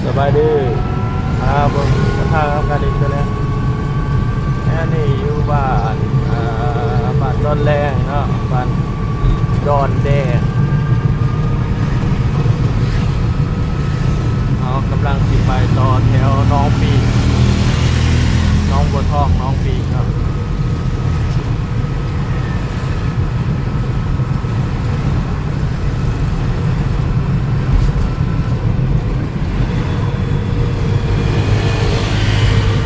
ສະບາຍດີ ມາເບິ່ງທາງນຳກັນອີກເທື່ອໜຶ່ງ. ແນວນີ້ຢູ່ບ້ານ ເອີ ບ້ານດອນແລງເນາະ ບ້ານດອນແດງ. ເຮົາກຳລັງຊິໄປຕໍ່ແຖວໜອງປີກ ໜອງບົວທອງ ໜອງປີກເນາະ.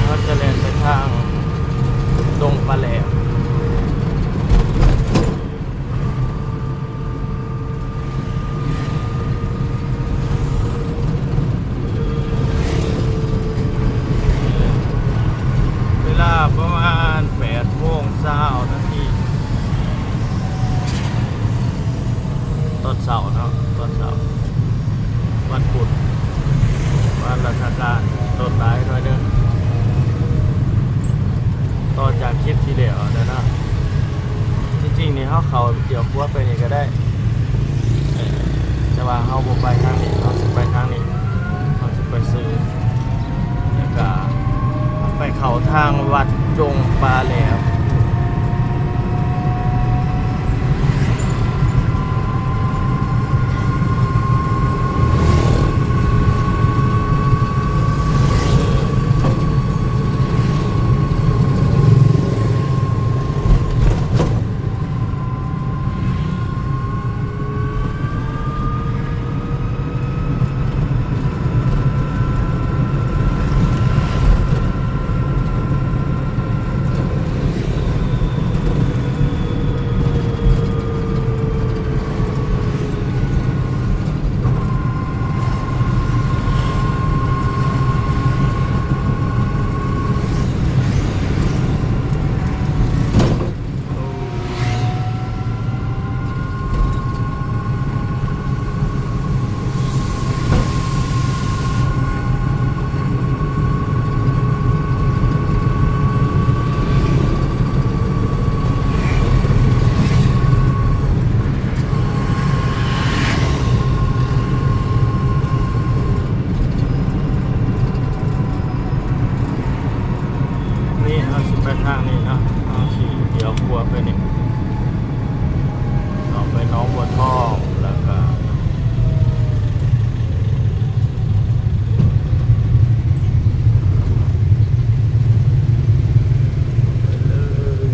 ເຮົາຈະແລ່ນໄປທາງດົງປາແຫຼມ. ເວລາປະມານແປດໂມງຊາວນາທີ ຕອນເຊົ້າເນາະ ຕອນເຊົ້າ ວັນພຸດ ວັນລາຊະການ ລົດຫຼາຍໜ້ອຍໜຶ່ງ ຕໍ່ຈາກຄລິບທີ່ແລ້ວຫັ້ນນະ. ທີ່ຈິງນີ້ເຮົາເຂົ້າລ້ຽວຂວາໄປນີ້ກໍໄດ້ ແຕ່ວ່າເຮົາບໍ່ໄປທາງນີ້ ເຮົາຊິໄປທາງນີ້ ເຮົາຊິໄປຊື່ ແລ້ວກະໄປເຂົ້າທາງວັດດົງປາແຫຼມ. ນີ້ເຮົາຊິໄປທາງນີ້ເນາະ ເຮົາຊິລ້ຽວຂວາໄປນີ້ ເຂົ້າໄປໜອງບົວທອງ ແລ້ວກະໄປເລີຍ.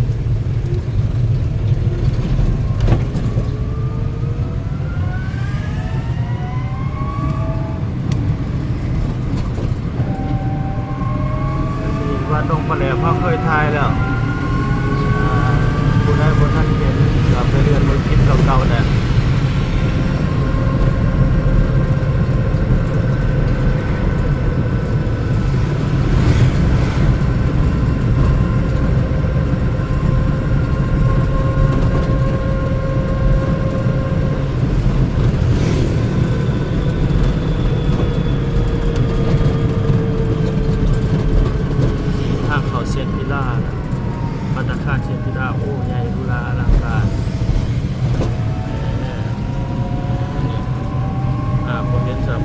ວັດດົງປາແຫຼມເຮົາເຄີຍຖ່າຍແລ້ວ ອ່າ ຜູ້ໃດບໍ່ທັນເຫັນກໍໄປເລື່ອນເບິ່ງຄລິບເກົ່າໆແດ່. ທາງເຂົ້າເຊຍນວິລາ ພັດຕາຄານເຊຍນວິລາ ໂອ້ ໃຫຍ່ຫຼູຫຼາອະລັງການ. ອ່າ ບໍ່ເຫັນຊ້ຳ.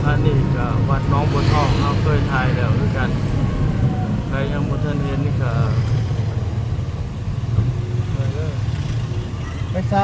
ອັນນີ້ກໍວັດໜອງບົວທອງ ເຮົາເຄີຍຖ່າຍແລ້ວຄືກັນ. ໃຜຍັງບໍ່ທັນເຫັນນີ້ກໍໄປເລີຍ. ໄປໃສ?